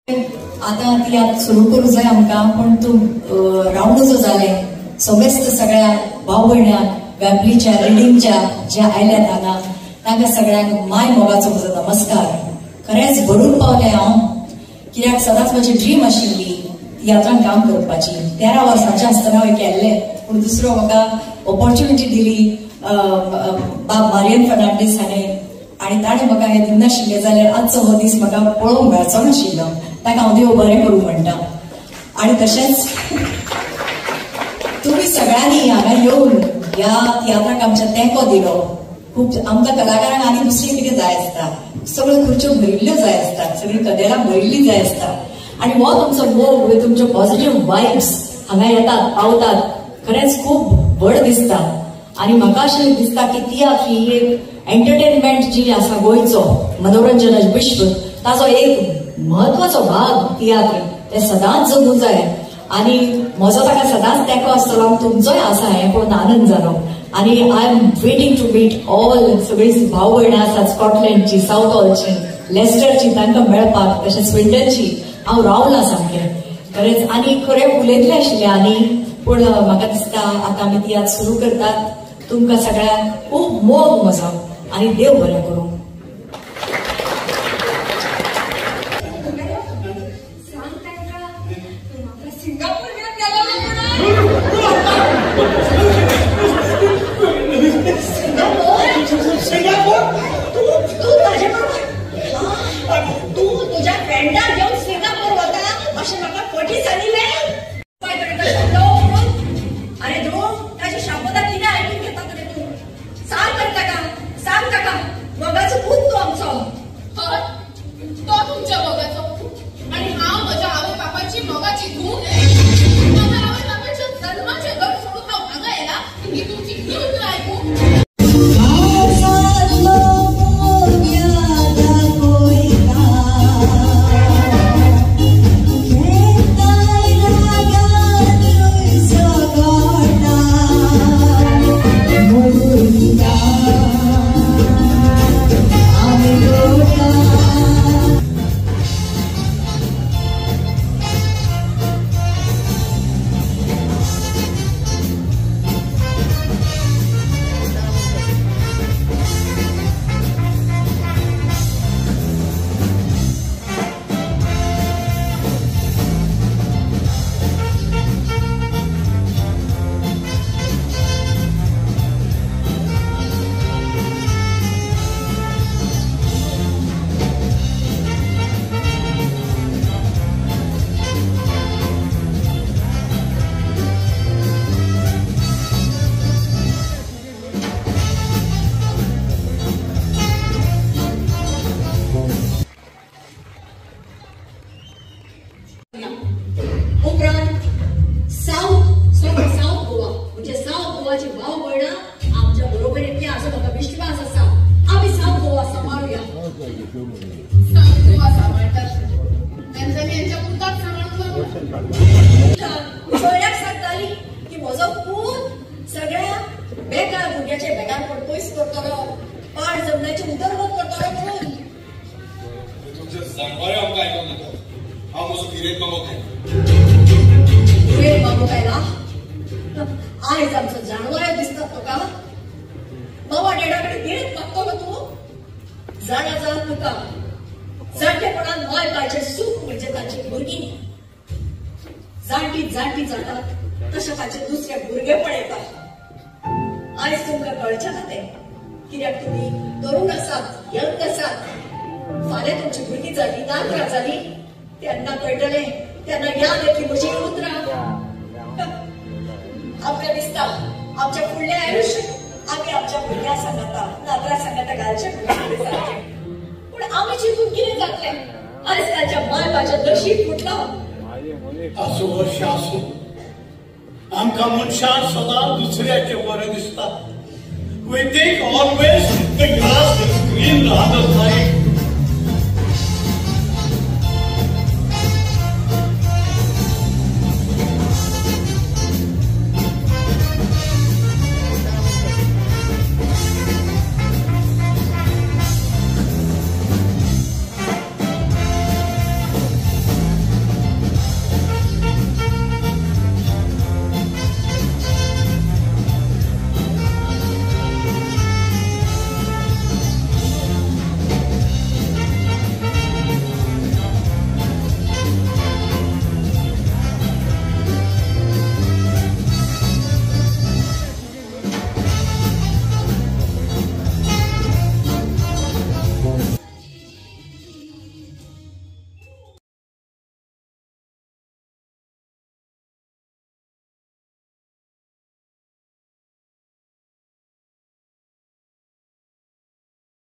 आतां तियात्र सुरू करूं जाय आमकां, पूण तूं रावंड जो जालें समेस्त सगळ्या भाव भयण्यांक वेम्बलीच्या रिडींगच्या जे आयल्यात हांगा तांकां सगळ्यांक माय मोगाचो म्हजो नमस्कार. खरेंच भरून पावलें हांव, कित्याक सदांच म्हजी ड्रीम आशिल्ली तियात्रान काम करपाची. 13 वर्सांचें आसतना हांवें केल्लें, पूण दुसरो म्हाका ऑपॉर्च्युनिटी दिली बाब मारियन फर्नांडीस हाणें, आनी ताणें म्हाका हें दिनाशिल्लें जाल्यार आजचो हो दीस म्हाका पळोवंक मेळचो नाशिल्लो. ताका हांव देव बरें करूं म्हणटा. आनी तशेंच तुमी सगळ्यांनी हांगा येवन ह्या तियात्राक आमच्या तेंको दिलो. खूब आमकां कलाकारांक आनी दुसरें कितें जाय आसता, सगळ्यो खुर्च्यो भरिल्ल्यो जाय आसतात, सगळीं कदेलां भरिल्लीं जाय आसता, आनी हो तुमचो मोग, तुमच्यो पॉझिटिव्ह वायब्स हांगा येतात पावतात, खरेंच खूब व्हड दिसता. आनी म्हाका अशें दिसता की तियात्र ही एक एंटरटेनमेंट जी आसा गोंयचो मनोरंजन विश्व, ताजो एक म्हत्वाचो भाग तियात्र, ते सदांच जगूंक जाय. आनी म्हजो ताका सदांच तेंको आसतलो आनी तुमचोय आसा हें पळोवन आनंद जालो. आनी I am waiting to meet all सगळीं भाव भयणां आसात स्कॉटलँडची, सावथ हॉलची, लेस्टरची, तांकां मेळपाक, तशेंच स्विंडनची हांव रावलां सामकें खरेंच. आनी खरें उलयतलें आशिल्लें आनी, पूण म्हाका दिसता आतां आमी तियात्र सुरू करतात. तुमकां सगळ्यांक खूब मोग म्हजो आनी देव बरें करूं. तू तुझ्या फ्रेंडाक घेवन सिंगापूर वता अशें म्हाका फटी सांगिल्लें. अरे ध्रुव, ताची शपथा कितें आयकून घेता तुवें? तूं सांग तर ताका, सांग ताका मोगाचो पूत तूं आमचो. हय, तो तुमच्या मोगाचो पूत आनी हांव म्हज्या आवय बापायची मोगाची धूव. म्हज्या आवय बापायच्या जल्माचें घर सोडून हांव हांगा येला ही तुमची ही उतरां आयकूंक. उपरांत सावथ सावथ गोवा म्हणजे सावथ गोवाची भाव भयणां आमच्या बरोबर येतली असो म्हाका विश्वास आसा. आमी सावथ गोवा सांबाळुया. सावथ गोवा सांबाळटात तांच्यांनी पुताक सांबाळूंक. सोयऱ्याक सांगताली की म्हजो पूत सगळ्या बेकार भुरग्याचे बेकारपण पयस करतलो, पाड जमण्याची उदरगत करतलो म्हणून. तुमचे जाणवायो आमकां आयकूंक नाका. हांव म्हजो फिरेत मागो खायना. फिरेत मागो खायला? आयज आमचो जाणवायो दिसता तुका? बाबा डेडा कडेन फिरेत मागतलो तूं? जाणा जा तुका जाणटेपणान माय बायचें सूख म्हणजे तांची भुरगीं. जाणटी जाणटी जातात तशें ताचें दुसरें भुरगेपण येता. आयज तुमकां कळचें ना तें, कित्याक तुमी तरूण आसात, यंग आसात. फाल्यां तुमची भुरगीं जाली, नातरां जाली, तेन्ना कळटलें, तेन्ना याद येतली म्हजी उतरां. आमकां दिसता आमच्या फुडलें आयुश्य आमी आमच्या भुरग्यां सांगाता, नातरां सांगाता घालचें सारकें. पूण आमी चिंतून कितें जातलें? आयज ताच्या माय बाच्या नशीब फुटलां. आसूं वर्ष आसूं, आमकां मनशान सदां दुसऱ्याचें बरें दिसता. We think always the grass is green on the other side.